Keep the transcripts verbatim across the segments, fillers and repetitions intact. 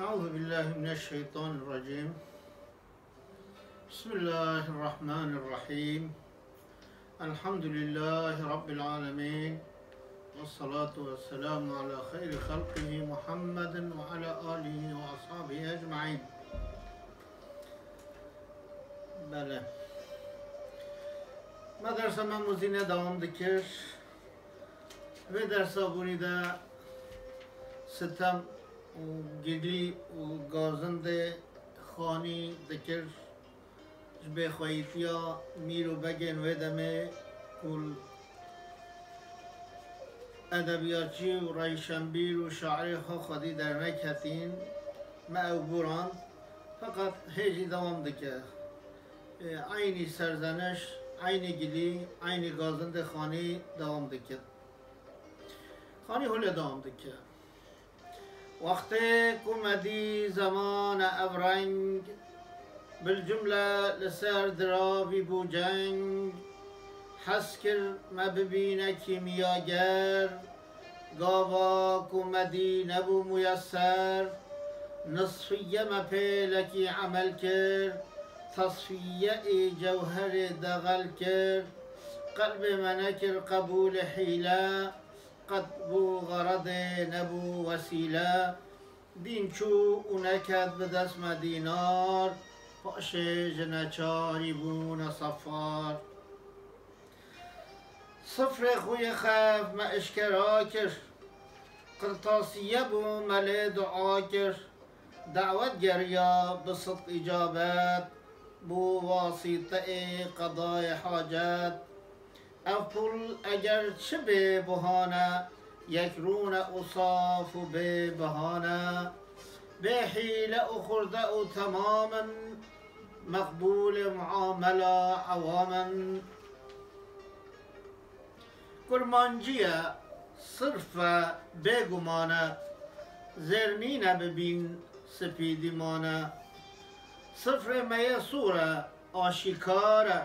أعوذ بالله من الشيطان الرجيم. بسم الله الرحمن الرحيم. الحمد لله رب العالمين. والصلاة والسلام على خير خلقه محمد وعلى آله وأصحابه أجمعين. Bele. Me dersa me muzîne dewam dikir. Vê dersa bûnî de sitem û gilî û gazindê xanî dikir. Ji bêxweyîtiya mîr û begên wê demê ku edebiyatçî û rewşenbîr û şairê xwe xwedî derneketîn, me ew borand, feqet hê jî dewam dike. Ê, eynî serzeniş, eynî gilî, eynî gazindê xanî dewam dike. Xanî hûlê dewam dike. Wextê ku me dî zemane ev reng, bilcumle li ser diravî bû ceng. Hez kir me bibîne kîmyager, gava ku me dî nebû muyeser. Nisfiye me pêlekî emel kir, tesfiye ê cewherê dexel kir. Qelbê me nekir qebûlê hîle, qet bû xeredê nebû wesîle. Dîn çû û neket bi dest me dînar, paşê ji neçarî bûne sefar. Sifrê xwe yê xef me eşkera kir, qirtasiye bû me lê dua kir. Dawet geriya bi sidq îcabet, bû wasîteyê qedayê hacet. Ev pul eger çi bê buhane, yek rûne û saf û bê bihane. Bê hîle û xurde û temam in, meqbûlê muamela ewam in. Kurmancî ye, sirf e, bêguman e, zêr nîne bibîn, spî dîman e. Sifrê me yê sûr e, aşîkar e,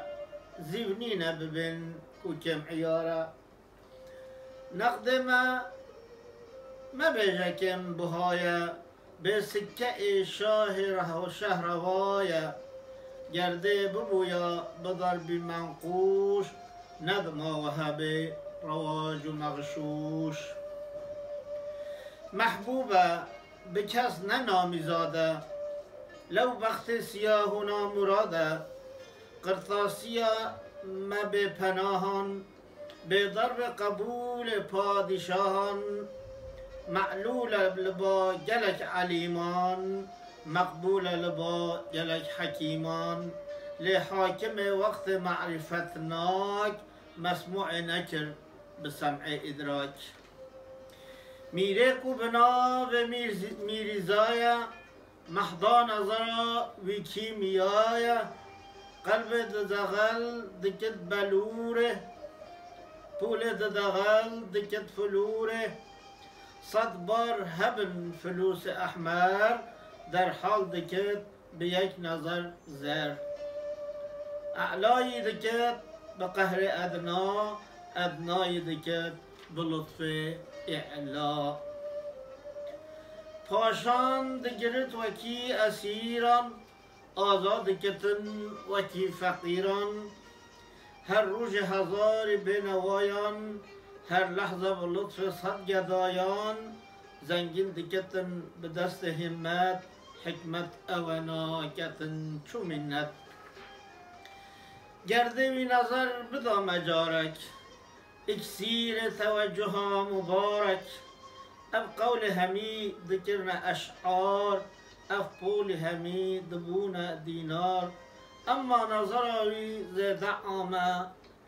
zîv nîne bibin ku kêm îyar e. Neqdê me, mebêje kêm buha ye, bê sikke ê şahê reho-, şehrewa ye. Ger dê bibûya bi derbî menqûş, nedima we hebê rewac û mexşûş. Mehbûb e, bi kes ne namîzad e, lew bextê siyah û namûrad e. Qirtasiya me bê penahan, bêderve qebûlê padîşahan, me'lûl e li ba gelek elîman, meqbûl e li ba gelek hekîman. Lê hakimê wextê merîfetnak, mesmûê nekir bi sem'ê îdrak. Mîrê ku bi navê Mîr-, Mîrîza ye, mehda nezera wî kîmiya ye, qelbê didexel dikit belûrê, pûlê didexel dikit filûrê. Sed bar hebin filûsê ehmer, derhal dikit bi yek nezer zer. E'layî dikit bi qehrê edna, ednayî dikit bi lutfê î'la. Paşan digirit wekî esîran, azad dikitin wekî feqîran. Her rojê hezarî bênewayan, her lehze bi lutfê sed gedayan, zengîn dikitin bi destê himmet, hikmet ew e naketin çû minnet. Ger dê wî nezer bida me carek, îksîrê tewecuha mubarek. Ev qewlê hemî dikirine eş'ar, ev polî hemî dibûne dînar. Emma nezera wî zêde ame,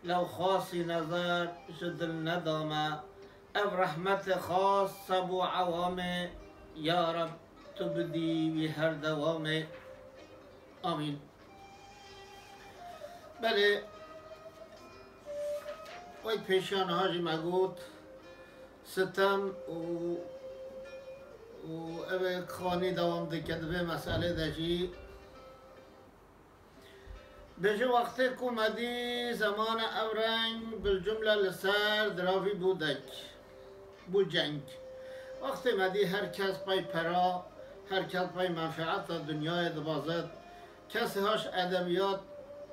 lew xasî nezer ji dil nedame. Ev rehmetê xas se bo ewamê, ya Reb, tu bidî wî her dewamê. Amîn. Belê, wek pêşiya niha jî me got, sitem û, û ev ê xanî dewam dike di vê meselê de jî. Bêje wextê ku me dî zemane ev reng bilcumle li ser diravî bû dek, bû ceng. Wextê me dî her kes pey pera, Her kes pey menfeeta dinyayê dibazet. Kesê haş edebiyat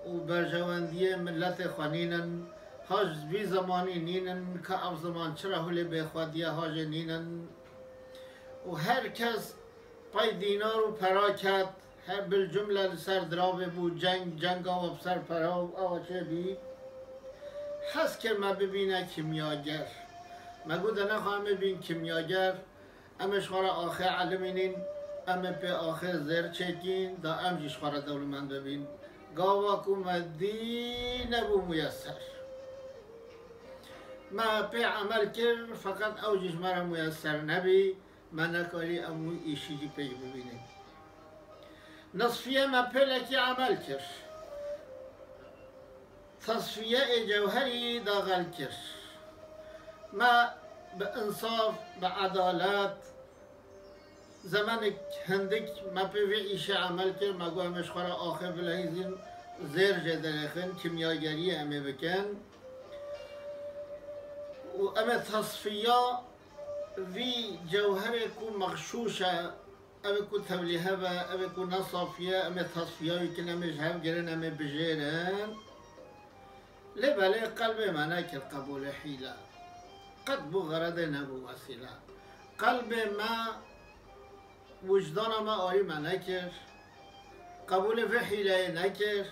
û berjewendiyê miletê xwe nînin, haş vî zemanî nînin ka ev ziman çira hulê bêxwediye hajê nînin. Û her kes pey dînar û pera ket, her bil cumle li ser diravê bû, ceng, cenga we bi ser pera û ewa çê bî. Hez kir me bibîne kîmyager. Me got, de nexwe em ê bîn kîmyager. Em ê ji xwe re axê elimînîn, em ê pê axê zêr çêkîn, da em jî ji xwe re dewlemend bibîn. Gava ku me dî nebû muyeser. Me pê emel kir, feqet ew jî ji me re muyeser nebî, me nekarî em wî îşî jî pêk bibînîn. Nisfiye me pêlekî emel kir. Tesfiyeyê cewherî daxel kir. Me bi insaf, bi edalet, zemanek hindik me pê vê îşê emel kir, me got, em ê ji xwe re axê bilehîzin, zêr jê derêxin, kîmyageriyê em ê bikin. Û em ê tesfiya vî cewherê ku mexşûş e, ev ê ku tevlîhev e, ev ê ku ne safî ye, em ê tesfiya wî kin, em ê ji hev girin, em ê bijêrin. Lê belê qelbê me nekir qebûlê hîle. Qet bû xeredê nebû wesîle. Qelbê me, wijdana me arî me nekir. Qebûlê vê hîleyê nekir.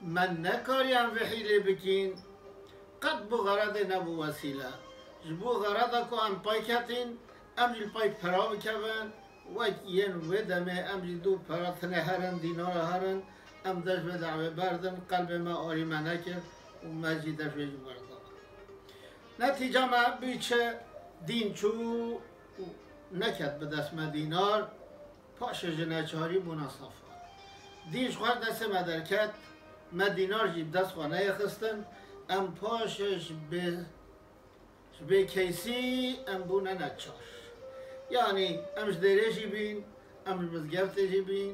Me nekariye em vê hîlê bikîn. Qet bû xeredê nebû wesîle. Ji bo xereda ku em pay ketîn, em jî li pay pera bikevin. Wek yên wê demê em jî dû pera tine herin, dînara herin, em dest vê dawê berdin, qelbê me arî me nekir û me jî dest vê jî berda. Netîca me bî çi? Dîn çû û neket bi dest me dînar, paşê ji neçarî bûna safar. Dîn ji xwe destê me derket, me dînar jî bi dest xwe neyê xistin, em paşê ji bê Ji bê keysî em bûne neçar. Yanî em ji dêrê jî bîn, em ji mizgeftê jî bîn,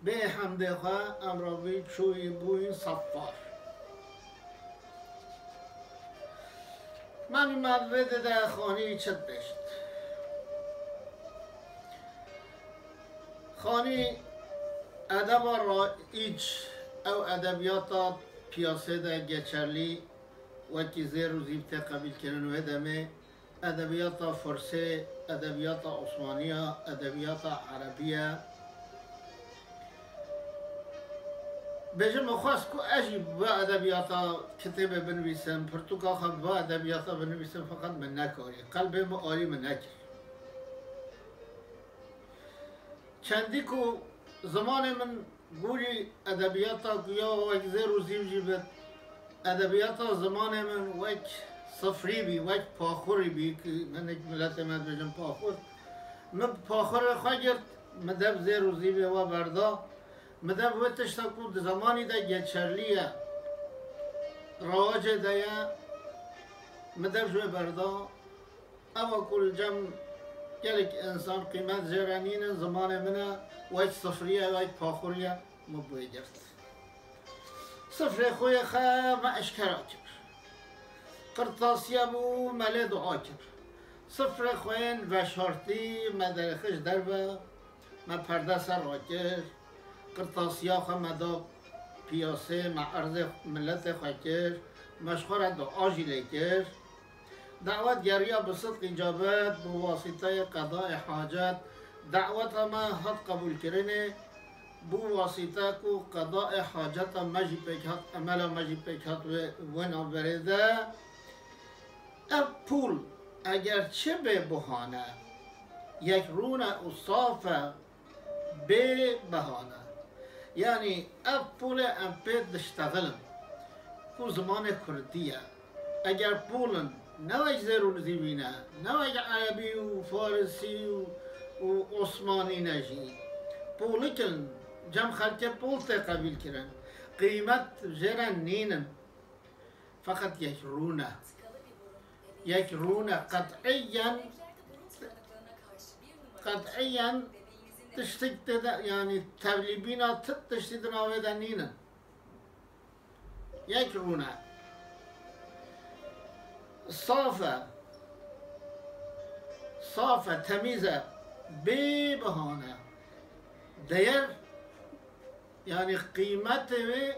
bê hemdê xwe em rabî çûyî bûyîn safar. Menî me vê de de Xanî çi dibêjit? Xanî edeba raîc, ew edebiyata piyasê de geçerlî, wekî zêr û zîv tê qebîlkirin wê demê, edebiyata Fursê, edebiyata Osmaniya, edebiyata Erebiye. Bêjim, min xwest ku ez jî bi edebiyata kitêbê binivîsim, pirtûka xwe bi edebiyata binivîsim, feqet min nekarî. Qelbê min alî min nekir. Çendî ku zimanê min gorî edebiyata ku ya wek zêr û zîv jî bit, edebiyata zimanê min wek sifrî bî, wek paxurî bî, ku hinek miletê me dibêjin paxur. Min bi paxurê xwe girt, min dev zêr û zîvê we berda. Min dev wê tişta ku di zemanî de geçerlî ye, rewacê de ye, min dev ji wê berda. Eva ku li cem gelek însan qîmet jê re nînin, zimanê min e, wek sifrî ye, wek paxurî ye, min bi wê girt. Sifrê xwe yê xe me eşkera kir. Qirtasiya bû, me lê dua kir. Sifrê xwe yên veşartî me derêxist derve, me perde ser rakir, qirtasiya xwe me da piyasê, me erzê miletê xwe kir, me ji xwe re dua jî lê kir. Dawet geriya bi sidq îcabet, bi wasîteyê qedayê hacet. Daweta me hat qebûlkirinê, bû wasîte ku qedayê haceta me jî pêk hat, emela me jî pêk hat wê wê navberê de. Ev pûl eger çi bê buhane, yek rûne û saf e, bê behane. Yanî ev pûlê em pê diştexilin ku zimanê kurdî ye. Eger pûl in, ne wek zêr û zîvî ne, ne wek erebî û farisî û, û osmanî ne jî. Pûlik in, cem xelkê pûl tê qebîl kirin. Qîmet jê re nînin. Feqet yek rûne. Yek rûne qet'iyen, qet'iyen tiştik tê de, yanî tevlîbîna ti tiştî di navê de nînin. Yek rûne. Saf e. Saf e, temîz e. Bê bihan e. Değer, yanî qîmetê wê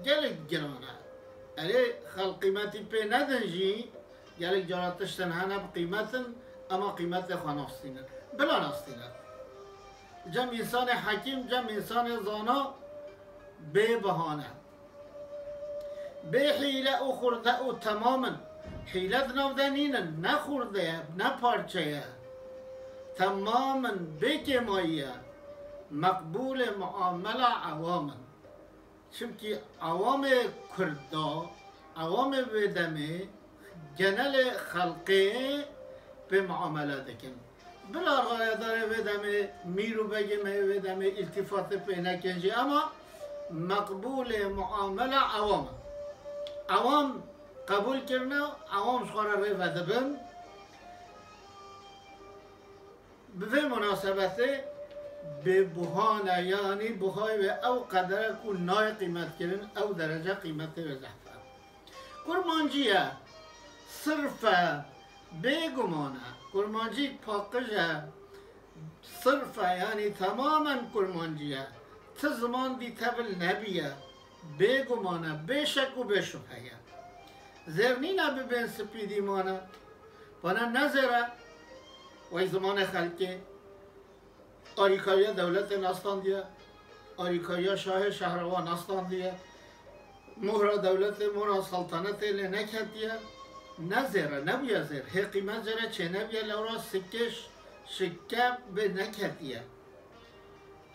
gelek giran e. Erê, xelk qîmetî pê nedin jî, gelek cara tiştin hene bi qîmet in, ema qîmetê xwe nastînin. Bila nastînin. Cem însanê hekîm, cem însanê zana bê biha ne. Bê hîle û xurde û temam in. Hîle di nav de nînin, ne xurde ye, ne parçe ye. Temam in, bê kêmayî ye. Meqbûlê muamela ewam in. Çimkî ewamê Kurda, ewamê vê demê, genelê xelkê pê muamele dikin. Bila rayedarê vê demê, mîr û begê me yê vê demê îltîfatê pê nekin jî, ema meqbûlê muamela ewam in. Ewam qebûl kirine, ewam ji xwe re rê vedibin. Bi vê munasebetê bê buha ne, yanî buhayê wê ew qedere ku nayê qîmetkirin, ew derece qîmetê wê zehf e. Kurmancî ye, sirf e, bêguman e. Kurmancî paqij e, sirf e, yanî temamen kurmancî ye. Ti ziman dî tevil nebîye. Bêguman e, bê şek û bê şubhe ye. Zêr nîne bibên spî dî mane. Vana ne zêr e, wey zimanê xelkê. Arîkariya dewletê nastandiye, arîkariya şahê şehrewa nastandiye, mohra dewletê, mohra saltanetê lê neketiye, ne zêr e, nebûye zêr. Hê qîmet jê re çênebiye, lewra sikê ş-, şike bê neketiye.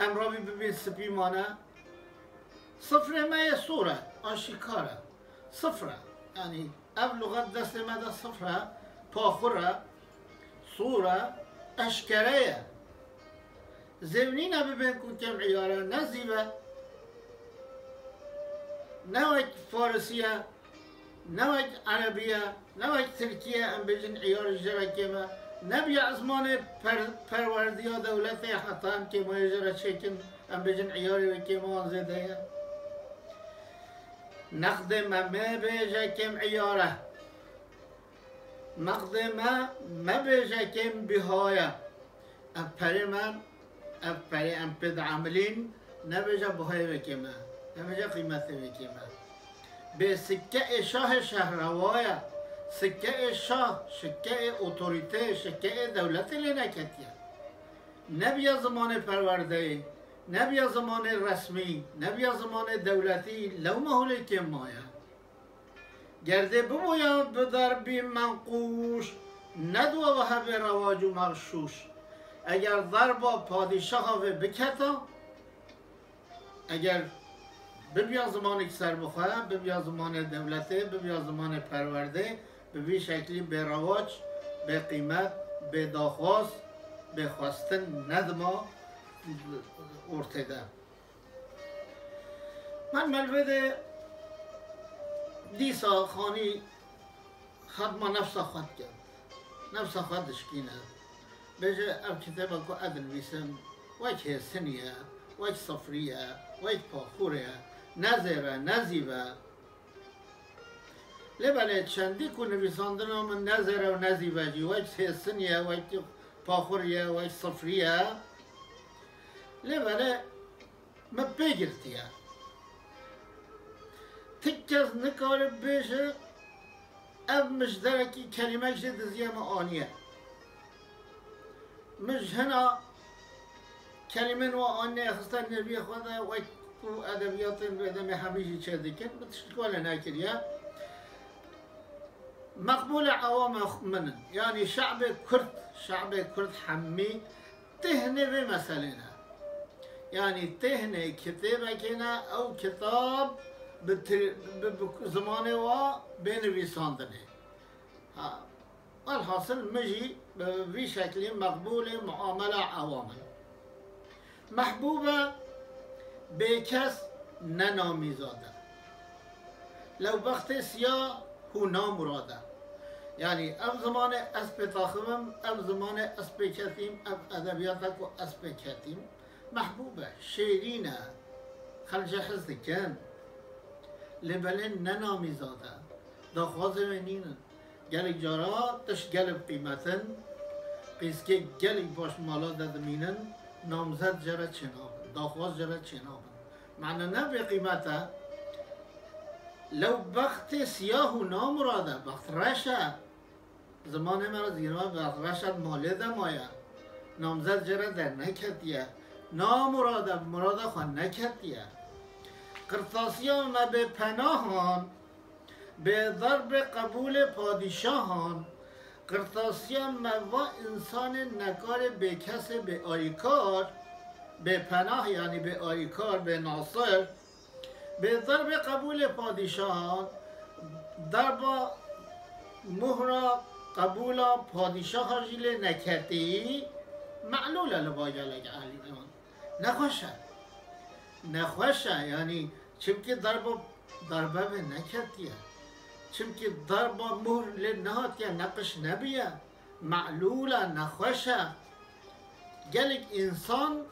Em rabî bibîn spî mane. Sifrê me yê sor e, aşîkar e. Sifr e. Yanî ev luxet destê me de sifr e, paxur e, sor e, eşkere ye. Zêv nîne bibên ku kêm îyar e, ne zîv e, ne wek farisî ye, ne wek erebî ye, ne wek tirkî ye, em bêjin îyar ji jê re kêm e. Nebiya ezmanê per-, perwerdiya dewletê heta em kêmayê jê re çêkin, em bêjin îyarê wê kêm an zêde ye. Neqdê me mebêje kêm îyar e. Neqdê me mebêje kêm bîha ye. Ev perê me, ev perê em pê diemilîn, nebêje bihayê wê kêm e, nebêje qîmetê wê kêm e. Bê sikkeê şahê şehrewa ye, sikkeê şah, şikeê otorîteyê, şikeê dewletê lê neketiye. Nebiya zimanê perwerdeyê, nebiya zimanê resmî, nebiya zimanê dewletî, lewma holê kêm maye. Ger dê biboya bi derbî menqûş, nediwa we hebê rewac û mexşûş. Eger derba padîşaha vê biketa, eger bibiya zimanek serbixwe, bibiya zimanê dewletê, bibiya zimanê perwerdê, bi vî şeklî bêrewac, bêqîmet, bêdaxwaz, bêxwestin nedima ortê de. Min melvê de dîsa xanî xedma nefsa xwe dike. Nefsa xwe dişkîne. Bêje, ev kitêba ku ez dinivîsim, wek hêsinî ye, wek sifrî ye, wek paxûrê ye, ne zêr e, ne zîv e. Lê belê çendî ku nivîsandina min ne zêr e û ne zîv e jî, wek hêsinî ye, wek paxûrî ye, wek sifrî ye. Lê belê min pê girtiye. Ti kes nikare bêje, ev min ji derekî kelîmek jê diziye min aniye. Min ji hina kelîmên wan anîne xiste nêviyê xwe de, wek ku edebiyatên vê demê hemî jî çêdikin, min tiştik wele nekiriye. Meqbûlê ewame min in. Yanî şe'bê Kurd, şe'bê Kurd hemî têhnê vê meselê ne. Yanî têhnê kitêbekê ne, ew kitab bi ti-, bi, bi zimanê wa bê nivîsandinê. Ha, welhasil min jî bi vî şeklî meqbûlê muamela ewam in. Mehbûb e, bêkes, ne namîzad e. Lewbextê siya hû namurad e. Yanî ev zimanê ez pê taxivim, ev zimanê ez pê ketîm, ev edebiyata ku ez pê ketîm, mehbûb e, şêrîn e. Xelk jê hez dikin. Lê belê ne namîzad e. Daxwazê wê nînin. Gelek cara tişt gelek qîmet in, qîzkê gelek baş mala de dimînin, namzet jê re çênabin. Daxwaz jê re çênabin. Mane ne bêqîmet e. Lew bextê siyah û namurad e, bext reş e. Zimanê me re zî bext reş e, malê de maye. Namzet jê re derneketiye. Namurad e, murada xwe neketiye. Qirtasiya me bê penahan, bê derbê qebûlê padîşahan, qirtasiya me va însanê nekarê bêkesê bêalîkar, bêpenah, yanî bêalîkar, bênasir, bê derbê qebûlê padîşahan, derba muhra qebûla padîşaha jî lê neketî, me'lûl e li ba gelek alîman. Nexweş e. Nexweş e, yanî çimkî derba darbe vê neketiye. Çimkî darba muhr lê nehatiye, neqiş nebiye. Me'lûl e, nexweş e. Gelek însan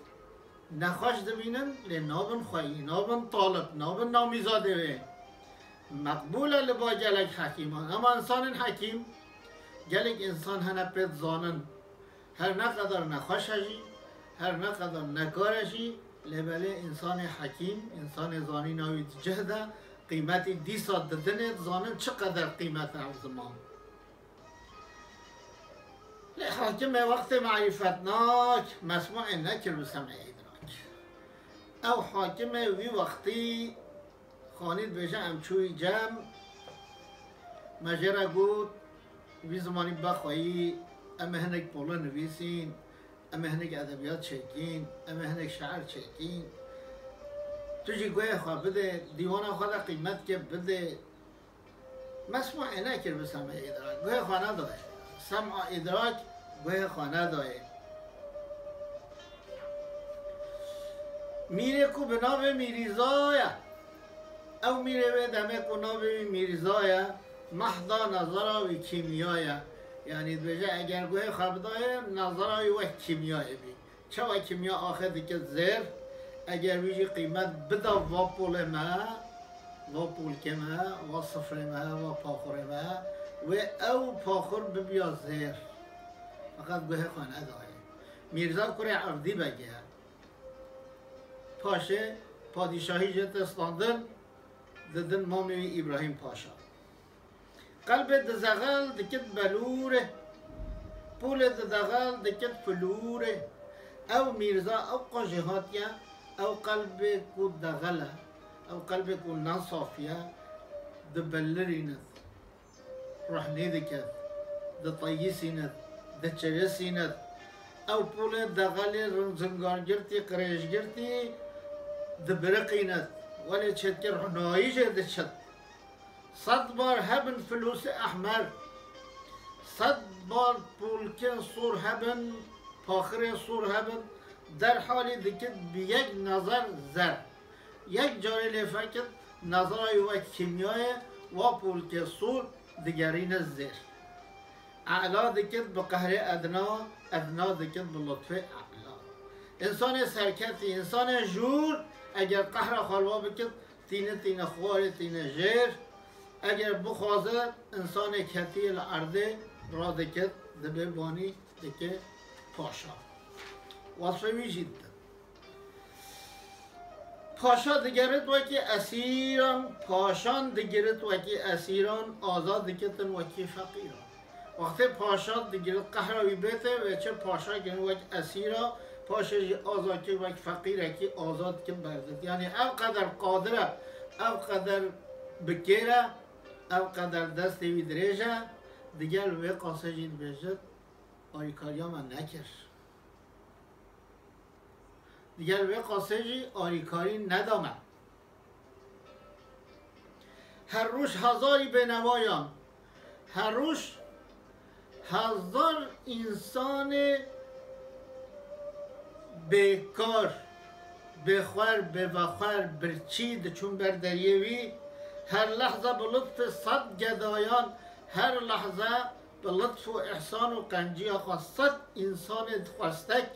nexweş dibînin, lê nabin xweyî, nabin talib, nabin namîzadê wê. Meqbûl e li ba gelek hekîman. Ema însanên hekîm, gelek însan hene pê dizanin. Her ne qedar nexweş e jî, her ne qedar nekar e jî, lê belê însanê hekîm, însanê zanîna wî di cih de, qîmetî dîsa didinê, dizanin çi qeder qîmet e ev ziman. Lê hakimê wextê marîfetnak, mesmûê nekir bi sem'ê îdrak. Ew hakimê wî wextî xanî dibêje, em çûyî cem, me jê re got, vî zimanî bixweyî, em ê hinek pole nivîsîn, em ê hinek edebiyat çêkîn, em ê hinek şiir çêkîn. Tu jî guhê xwe bidê, dîwana xwe de qîmetkê bidê. Mesmûê nekir bi sem'ê îdrak. Guhê xwe nedayê. Sem'a îdrak guhê xwe nedayê. Mîrê ku bi navê Mîrîza ye. Ew mîrê wê demê ku navê wî Mîrîza ye, mehda nezara wî kîmya ye. Yanî dibêje, eger guhê xwe bidayê, nezara wî wek kîmyayê bî. Çawa kîmya axê dike zêr, eger wî jî qîmet bida va polê me, va polkê me, va sifrê me, va paxurê me, wê ew paxur bibiya zêr. Feqet guhê xwe nedayê. Mîrza kurê Evdî Begê ye. Paşê padîşahî jê tê standin, didin mamê wî Îbrahîm Paşa. Qelbê dizexel dikit belûrê, pûlê didexel dikit filûrê. Ew Mîrza ew qas jêhatî ye, ew qelbê ku dexel e, ew qelbê ku nasafî ye, dibelirînit, ruhnî dikit, diteyisînit, diçirisînit. Ew pûlê dexelê zingargirtî, qirêjgirtî dibiriqînit. Welê çêtkir ruhnayî jê diçit. Sed bar hebin filûsê ehmer, sed bar pûlkên sor hebin, paxirê sor hebin, derhalî dikit bi yek nezer zer. Yek carê lê fekit, nezera wî wek kîmyayê, wa pûlkê sor digerîne zêr. E'la dikit bi qehrê edna, edna dikit bi lutfê e'la. Însanê serketî, însanê jûr, eger qehra xwe li wa bikit, tîne tîne xwarê tîne jêr. Eger bixwaze, însanê ketiyê li erdê radikit, dibê banî dike paşa. Wasfê wî jî didin. Paşa digerit wekî esîran, paşan digirit wekî esîran, azad dikitin wekî feqîran. Wextê paşa digirit, qehra wî bête, wê çi paşa girin wek esîra, paşê jî azad kir wek feqîrekî azad kir berdit. Yanî ev qeder qadir e, ev qeder bi kêr e, ev qeder destê wî dirêj e, digel wê qasê jî dibêjit, alîkariya me nekir. Digel wê qasê jî alîkarî neda me. Her roj hezarî bênewayan, her roj hezar însanê bêkar, bêxwer, bêvexwer, birçî diçûn ber deriyê wî. Her lehze bi lutfê sed gedayan, her lehze bi lutf û îhsan û qenciya xwe sed însanê xwestek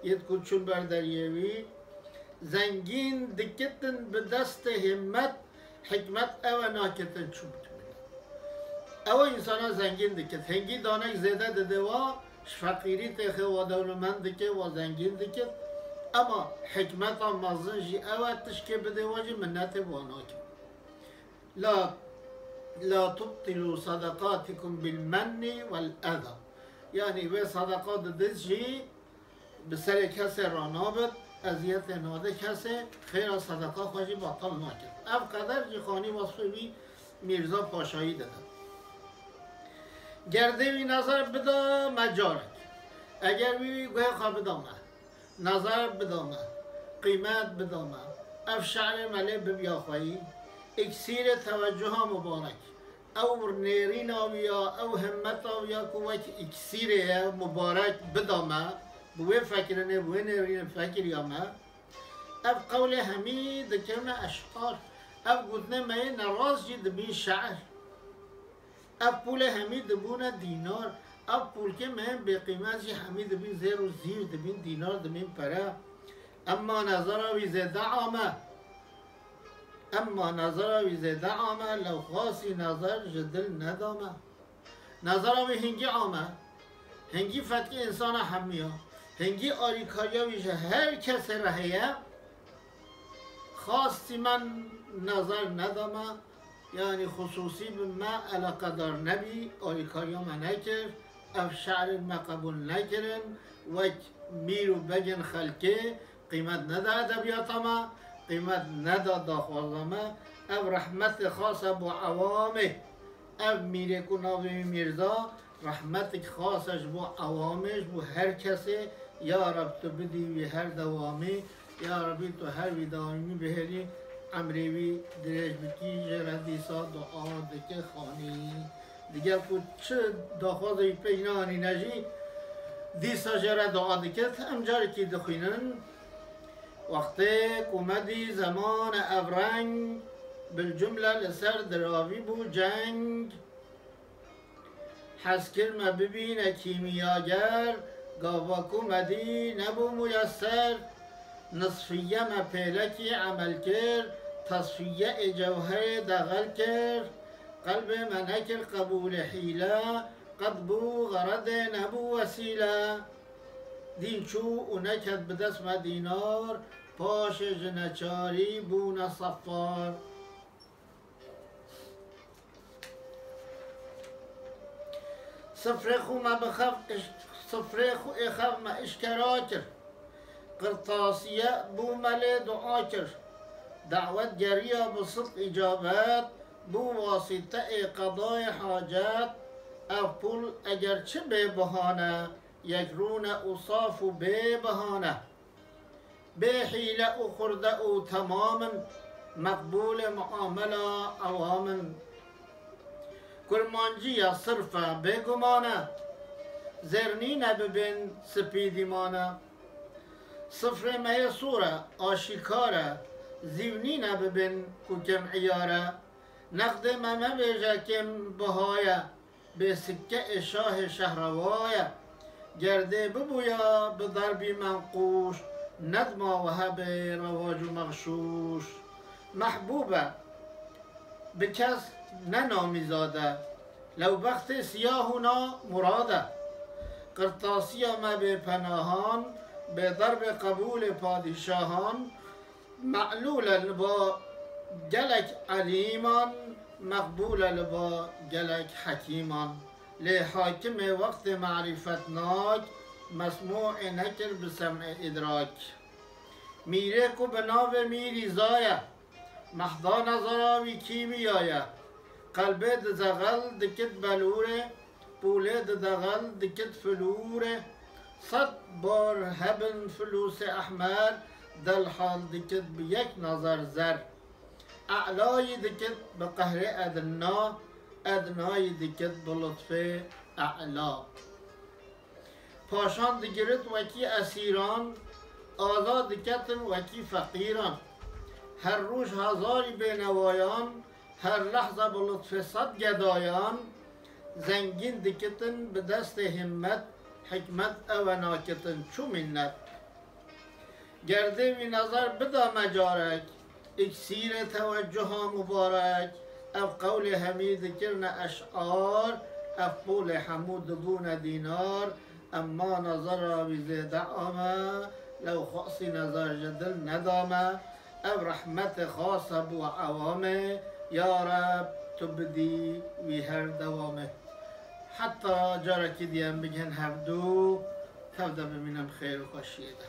yê diçûn ber deriyê wî. Zengîn dikitin bi destê himmet, hikmet ew e nakitin çû bikin. Ew e însana zengîn dikit. Hingî danek zêde dide wa, ji feqîrî têxe wa dewlemend dike, wa zengîn dikit. Ema hikmeta mezin jî ew e, tişkê bidê we jî minnetê bi wan nakim. La, la tubtilu sadaqatikum bil menni vel eza. Yanî wê sadaqa didit jî bi serê kesê ranabit, eziyetê nade kesê, xêra sadaqa xwe jî betal nakir. Ev qeder jî xanî wasfê wî Mîrza Paşayî dide. Ger dê wî nazar bida me carek. Eger wî wî guhê xwe bida me. Nazar bida me, qîmet bida me. Ev şe'rê me lê bibiya xweyî, îksîrê tewecuha mubarek. Ew nêrîna wî ya, ew himmeta wî ya ku wek îksîrê ye, mubarek bida me. Bi wê fekirinê, bi wê nêrînê fekiriya me. Ev qewlê hemî dikirine eş'ar. Ev gotinê me yê nerast jî dibîn şe'r. Ev pûlê hemî dibûne dînar. Ev pûlkê me yên bêqîmet jî hemî dibîn zêr û zîv, dibîn dînar, dibîn pere. Emma nezara wî zêde ame. Emma nezara wî zêde ame, lewxasî nezer ji dil nedame. Nezara wî hingî ame. Hingî fetkê însana hemiya. Hingî alîkariya wî ji her kesê re heye. Xastî me nezer nedame. Yanî xisûsî bi me eleqedar nebî, alîkariya me nekir, ev şe'rên me qebûl nekirin, wek mîr û begên xelkê qîmet neda edebiyata me, qîmet neda daxwaza me. Ev rehmetê xas e bo ewamê. Ev mîrê ku navê wî Mîrza, rehmetik xas e ji bo ewamê, ji bo her kesê. Ya Reb, tu bidî wî her dewamî. Ya Rebî, tu her wî dawîmî bihêlî, emrê wî dirêj bikî, jê re dîsa dua dike xanî. Digel ku çi daxwazê wî pêş neanîne jî, dîsa jê re dua dike, em carekî dixwînin. Wextê ku me dî zemane ev reng, bilcumle li ser diravî bû ceng. Hez kir me bibîne kîmiyager, gava ku me dî nebû muyeser. Nisfiye me pêlekî emel kir, tesfiye ê cewherê dexel kir. Qelbê me nekir qebûlê hîle, qet bû xeredê nebû wesîle. Dîn çû û neket bi dest me dînar, paşê ji neçarî bûne sefar. Sifrê xwe me bi xev, sifrê xwe ê xev me işkera kir. Qirtasiye bû me lê dua kir. Dawet geriya bi sidq îcabet, bû wasîte ê qedayê hacet. Ev pûl eger çi bê biha ne, yek rûne û saf û bê biha ne. Bê hîle û xurde û temam in, meqbûlê muamela ewam in. Kurmancî ya sirf e, bêguman e, zêr nîne bibên spî dîman e. Sifrê me yê sûr e, aşîkar e, zîv nîne bibên ku kêm îyar e. Nexdê me mebêje kêm biha ye, bê sikke ê şahê şehrewa ye. Ger dê bibûya bi derbî menqûş, nedima we hebê rewac û mexşûş. Mehbûb e, bi kes ne namîzad e, lew bextê siyah û na murad e. Qirtasiya me bê penahan, bê derbê qebûlê padîşahan, Me'lûl e li ba gelek elîman, meqbûl e li ba gelek hekîman. Lê hakimê wextê merîfetnak, mesmû'ê nekir bi sem'ê îdrak. Mîrê ku bi navê Mîrîza ye, mehda nezara wî kîmiya ye. Qelbê dizexel dikit belûrê, pûlê didexel dikit filûrê. Sed bar hebin filûsê ehmer, delhal dikit bi yek nazar zer. E'layî dikit bi qehrê edna, ednayî dikit bi lutfê e'la. Paşan digirit wekî esîran, azad diketin wekî feqîran. Her roj hezarî bênewayan, her lehze bi lutfê sed gedayan, zengîn dikitin bi destê himmet, hikmet ew e nakitin çû minnet. Ger dê wî nezar bida me carek, îksîrê tewecuha mubarek, ev qewlê hemî dikirine eş'ar, ev polê hemû dibûne dînar, emma nezara wî zêde ame, Lew xwasî nezar ji dil nedame, ev rehmetê xas hebû ewamê, ya Reb, tu bidî wî her dewamê. Heta carekî dî em bigihên hevdû, tev de bimînin bi xêr û xweşiyê de.